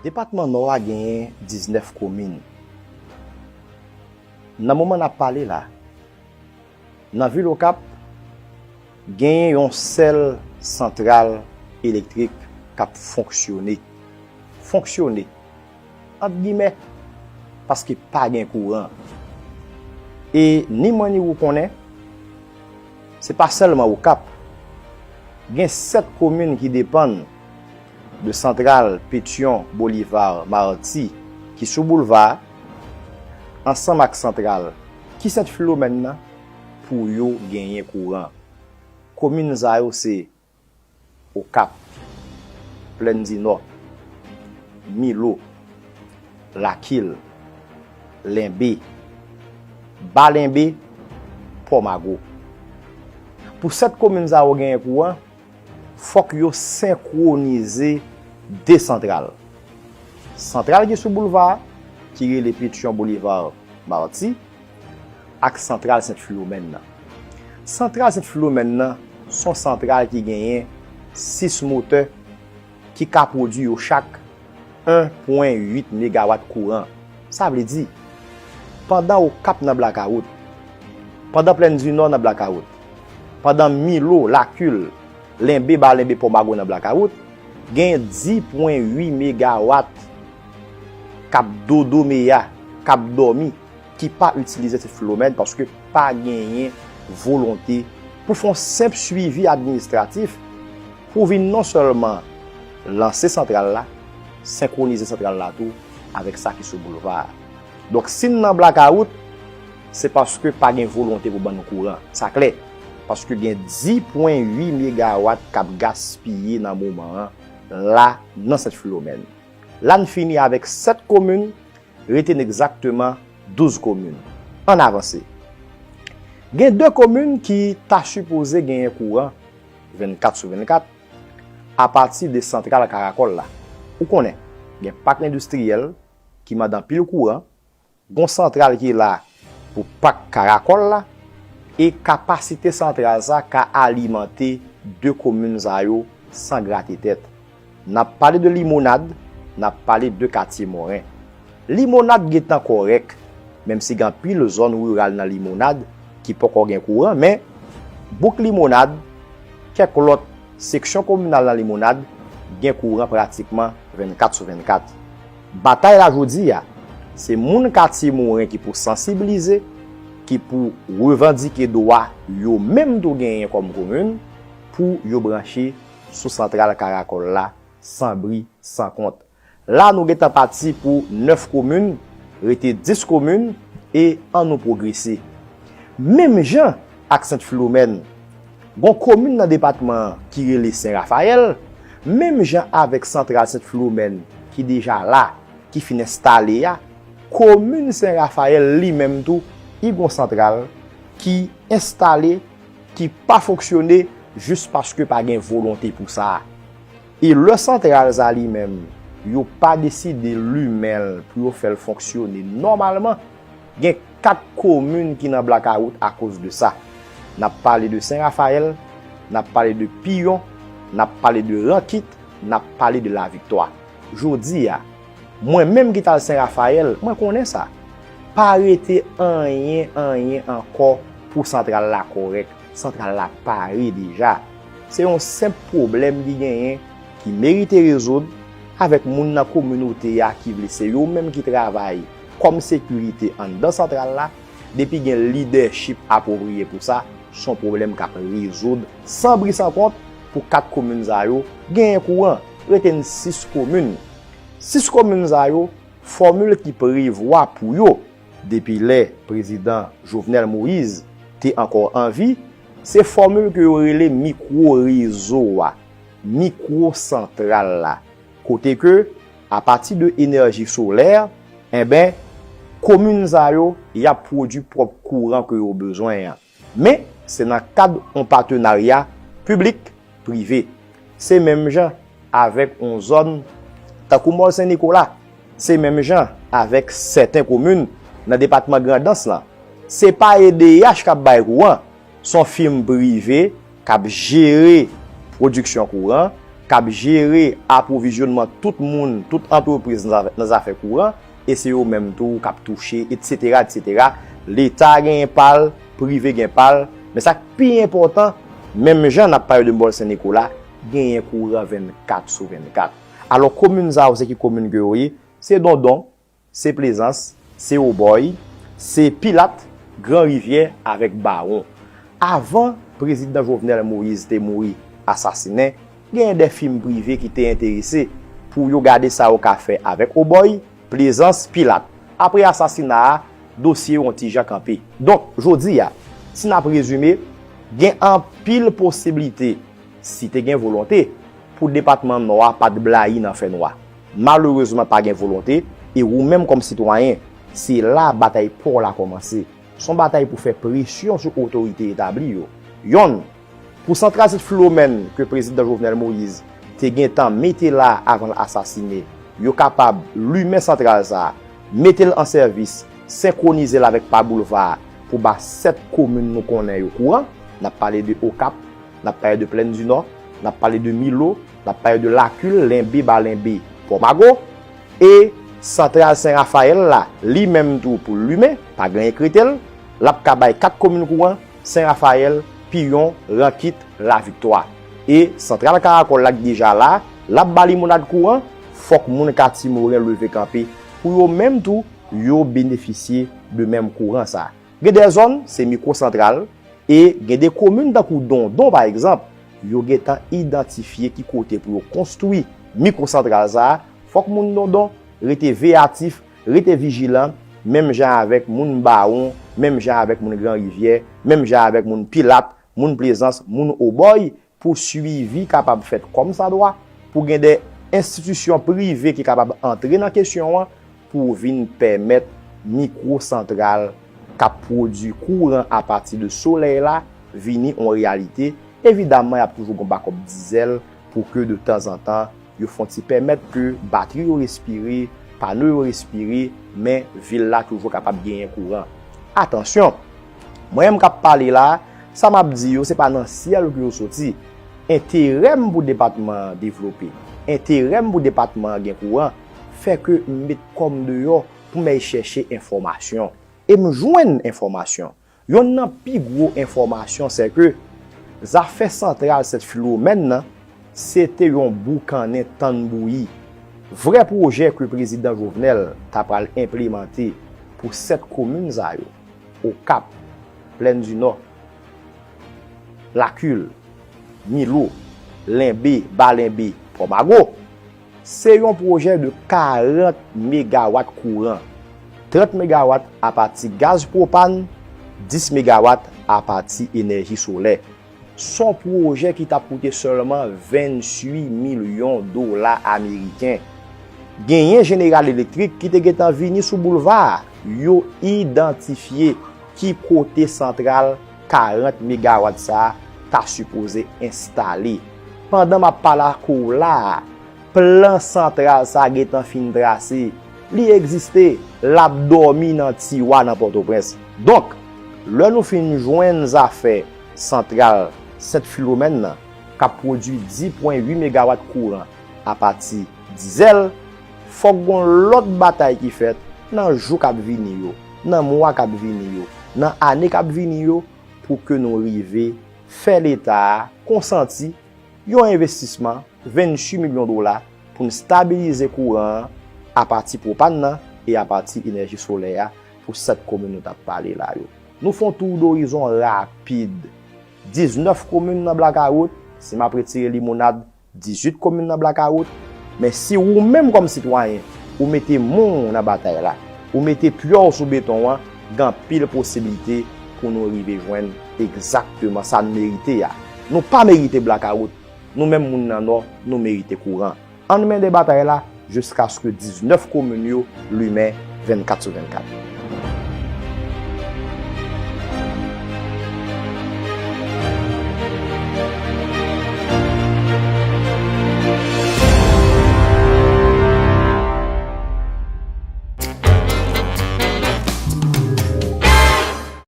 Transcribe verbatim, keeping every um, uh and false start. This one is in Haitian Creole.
Depatman Nò a genyen diznèf komin. Nan moman n ap pale la, nan vil Okap, genyen yon sèl santral elektrik k ap fonksyone. Fonksyone, ant gimè, paske pa gen kouran. E ni mwen ni ou konnen, se pa sèlman Okap. Gen sèt komin ki depann de santral Petyon Bolivar Mati ki sou boulva a, ansanm ak santral ki Sent Filomèn nan, pou yo genyen kouran. Komin sa yo se Okap, Plèn di Nò, Milo, Lakil, Lenbe, Ba Lenbe, Pòmago. Pou sèt komin sa yo genyen kouran, fòk yo senkwonize de santral. Santral ki sou boulva a, ki rele Petyon Bolivar Mati, ak santral Sent Filomèn nan. Santral Sent Filomèn nan se yon santral ki genyen sis motè ki ka pwodui yo chak en pwen uit megawat kouran. Sa vle di, pandan Okap nan blakawout, pandan Plèn di Nò nan blakawout, pandan Milo, Lakil, Lenbe, Ba Lenbe, Pòmago nan blakawout, gen dis pwen uit megawat k ap dodomeya, k ap dòmi, ki pa itilize Sent Filomèn paske pa genyen volonte pou fè yon senp swivi administratif pou vin non sèlman lanse santral la, senkwonize santral la tou avèk sa ki sou boulva a. Donk, si n nan blakawout, se paske pa gen volonte pou ban nou kouran. Sa klè, paske gen dis pwen uit megawat k ap gaspiye nan moman an la nan Sent Filomèn. La n fini avèk sèt komin, rete n egzakteman douz komin. Ann avanse. Gen de komin ki ta sipoze genyen kouran vennkat sou vennkat apati de santral Karakòl la. Ou konnen, gen pak endistriyèl ki mande anpil kouran, gen yon santral ki la pou pak Karakòl la, e kapasite santral sa ka alimante de komin sa yo san grate tèt. N ap pale de Limonad, n ap pale de Katye Moren. Limonad gentan kòrèk, menm si gen anpil zòn riral nan Limonad ki poko gen kouran, men bouk Limonad, kèk lòt seksyon kominal nan Limonad gen kouran pratikman vennkat sou vennkat. Batay la jodi a, se moun Katye Moren ki pou sansibilize, ki pou revandike dwa yo menm tou genyen kòm komin pou yo branche sou santral Karakòl la san bri, san kont. La, nou gentan pati pou nèf komin, rete dis komin, e ann nou pwogrese. Menm jan ak Sent Filomèn, gen yon komin nan depatman an ki rele Sen Rafayèl, menm jan avèk santral Sent Filomèn ki deja la, ki fin enstale a, komin Sen Rafayèl li menm tou, li gen yon santral ki enstale, ki pa fonksyone jis paske pa gen volonte pou sa. E lè santral sa li menm, yo pa deside limen l pou yo fè l fonksyone nòmalman, gen kat komin ki nan blakawout akoz de sa. N ap pale de Sen Rafayèl, n ap pale de Piyon, n ap pale de Rankit, n ap pale de Laviktwa. Jodi a, mwen menm ki t al Sen Rafayèl, mwen konnen sa. Pa rete anyen, anyen ankò pou santral la kòrèk. Santral la pare deja. Se yon senp pwoblèm ki genyen, ki merite rezoud avèk moun nan kominote a ki vle se yo menm ki travay kòm sekirite anndan santral la. Depi gen lidèchip apwopriye pou sa, se yon pwoblèm k ap rezoud san bri san kont pou kat komin sa yo genyen kouran. Rete n sis komin. Sis komin sa yo, fòmil ki prevwa pou yo, depi lè prezidan Jovenel Moïse te ankò an vi, se fòmil ke yo rele mikwo rezo a, mikwo santral la, kote ke, apati de enèji solè, enben, komin sa yo, y ap pwodui pwòp kouran ke yo bezwen an. Men, se nan kad yon patenarya piblik prive. Se menm jan avèk yon zòn tankou Mòl Sen Nikola. Se menm jan avèk sèten komin nan depatman Grandans lan. Se pa E D H k ap bay kouran, se yon fim prive k ap jere pwodiksyon kouran, k ap jere apwovizyònman tout moun, tout antrepriz nan zafè, nan zafè kouran, e se yo menm tou k ap touche, etsetera, etsetera. Leta genyen pa l, prive gen pa l, men sa k pi enpòtan, menm jan n ap pale de Mòn Sen Nikola, genyen kouran vennkat sou vennkat. Alò, komin sa yo, se ki komin ke yo ye? Se Dondon, se Plezans, se Wobòy, se Pilat, Gran Rivyè avèk Bawon. Avan prezidan Jovenel Moïse te mouri asasinen, genyen de fim prive ki te enterese pou yo gade sa yo ka fè avèk Wobòy, Plezans, Pilat. Apre asasina a, dosye yo yon ti jan kanpe. Donk, jodi a, si n ap rezime, gen anpil posiblite, si te gen volonte, pou depatman Nò a pa t blayi nan fènwa. Malerezman, pa gen volonte, e ou menm kòm sitwayen, se la batay pa w la kòmanse. Se yon batay pou fè presyon sou otorite etabli yo. Yonn, pou santral Sent Filomèn ke prezidan Jovenel Moïse te gentan mete la avan l asasine, yo kapab limen santral sa a, mete l an sèvis, senkwonize l avèk pa boulva a pou ba sèt komin nou konnen yo kouran. N ap pale de Okap, n ap pale de Plèn di Nò, n ap pale de Milo, n ap pale de Lakil, Lenbe, Ba Lenbe, Pòmago, e santral Sen Rafayèl la, li menm tou pou l limen, pa gen anyen k rete l, l ap ka bay kat komin kouran, Sen Rafayèl, Piyon, Rankit, Laviktwa. E santral Karakòl la k deja la, l ap ba Limonad kouran, fòk moun Kati Moren leve kanpe pou yo menm tou, yo benefisye de menm kouran sa. Gen de zòn, se mikwo santral, e gen de komin tankou Dondon, pa egzanp, yo gentan idantifye ki kote pou yo konstwi mikwo santral sa a. Fòk moun Dondon rete veyatif, rete vijilan, menm jan avèk moun Bawon, menm jan avèk moun Gran Rivyè, menm jan avèk moun Pilat, moun Plezans, moun Wobòy, pou swivi kapab fèt kòmsadwa, pou gen de enstitisyon prive ki kapab antre nan kesyon an, pou vin pèmèt mikwo santral k ap pwodui kouran apati de solèy la vini yon reyalite. Evidamman, y ap toujou gen bakòp dizèl pou ke de tanzantan, yo fè yon ti pèmèt ke batri yo respire, pano yo respire, men vil la toujou kapab genyen kouran. Atansyon! Mwen menm k ap pale la, sa m ap di yo, se pa nan syèl ke yo soti. Enterè m pou depatman an devlope, enterè m pou depatman an gen kouran, fè ke m met kò m deyò pou m al chèche enfòmasyon. E m jwenn enfòmasyon. Yonn nan pi gwo enfòmasyon, se ke zafè santral Sent Filomèn nan, se te yon boukannen tann bouyi. Vrè pwojè ke prezidan Jovenel ta pral enplemante pou sèt komin sa yo, Okap, Plèn di Nò, Lakil, Milo, Lenbe, Ba Lenbe, Pòmago, se yon pwojè de karant megawat kouran, trant megawat apati gaz pwopàn, dis megawat apati enèji solè. Se yon pwojè ki t ap koute sèlman venntuit milyon dola ameriken. Genyen Jeneral Elektrik ki te gentan vini sou boulva a. Yo idantifye ki kote santral karant megawat sa a ta sipoze enstale. Pandan m ap pale ak ou la a, plan santral sa a gentan fin trase. Li egziste, l ap dòmi nan tiwa nan Pòtoprens. Donk, lè nou fin jwenn zafè santral Sent Filomèn nan, k ap pwodui dis pwen uit megawat kouran apati dizèl, fòk gon lòt batay ki fèt nan jou k ap vini yo, nan mwa k ap vini yo, nan ane k ap vini yo, pou ke nou rive fè Leta a konsanti yon envestisman venntuit milyon dola pou n stabilize kouran an apati pwopàn nan e apati enèji solè a pou sèt komin nou t ap pale la yo. Nou fè yon tour d'horizon rapid. Diznèf komin nan blakawout, si m ap retire Limonad, dizuit komin nan blakawout. Men si ou menm kòm sitwayen, ou mete men w nan batay la, ou mete pye w sou beton an, gen anpil posiblite pou nou rive jwenn egzakteman sa n merite a. Nou pa merite blakawout. Nou menm moun nan Nò, nou merite kouran. Ann mennen batay la jiskaske diznèf komin yo limen vennkat sou vennkat.